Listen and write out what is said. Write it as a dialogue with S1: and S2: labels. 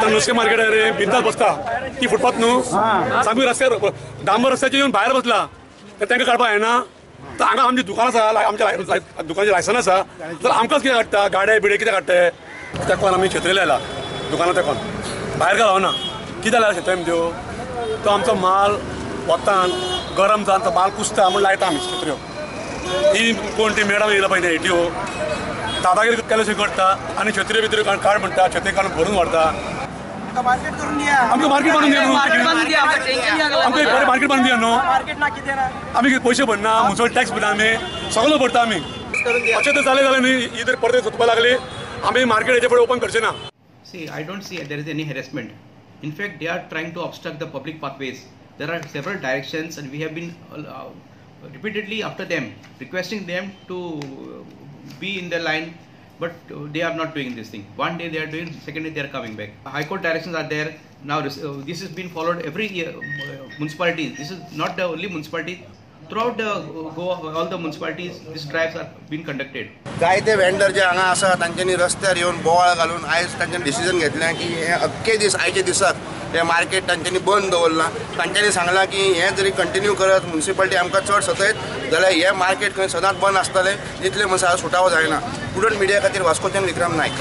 S1: आतां नुस्तें मार्केटार रे बिंदास बसता ती फुटपाथ न्हू सामकी रस्त्यार डांबर रस्त्याचेर येवन भायर बसला तर तांकां काडपाक जायना. तर हांगा आमची दुकान आसा, आमच्या दुकानाचें लायसन आसा, तर आमकांच कितें काडटा गाडे बिडे कितें काडटा. तेकोन आमी छत्री लायला दुकानां तेकोन भायर घालना. कितें जाल्यार छत्री त्यो तो आमचो माल वतान गरम जावन तो माल कुसता म्हूण लायता आमी छत्र्यो. ही कोण ती मॅडम येयला पळय एटीओ दादागिरी केल्याशी करता आनी छत्र्यो बित्र्यो काड म्हणटा, छत्री काडून भरून व्हरता. आमकां मार्केट बांदून दिया, आमकां बरें मार्केट बांदून दिया न्हू. आमी पयशे भरना, मुन्सिपल टॅक्स भरना, आमी सगळो भरता आमी. अशें तर जालें जाल्यार न्ही ही जर परते सोदपाक लागली आमी मार्केट हेचे फुडें ओपन करचे ना.
S2: See, I don't see there is any harassment. In fact, they are trying to obstruct the public pathways. There are several directions and we have been repeatedly after them, requesting them to be in the line, but they are not doing this thing. One day they are doing, second day they are coming back. High court directions are there. Now this has been followed every year, municipality. This is not the only municipality. Throughout the Goa, all the municipalities, these drives are being conducted.
S3: जायते vendor जे हांगा आसा तांच्यांनी रस्त्यार येवन बोवाळ घालून आयज तांच्यांनी डिसिजन घेतलें की हे अख्खे दीस आयचे दिसाक हें मार्केट तांच्यांनी बंद दवरलां. तांच्यांनी सांगलां की हें जरी कंटिन्यू करत म्युनिसिपालिटी आमकां चड सतयत जाल्यार हें मार्केट खंय सदांच बंद आसतलें, जितले म्हणसर सुटावो जायना. प्रुडंट मिडिया खातीर वास्कोच्यान विक्रम नायक.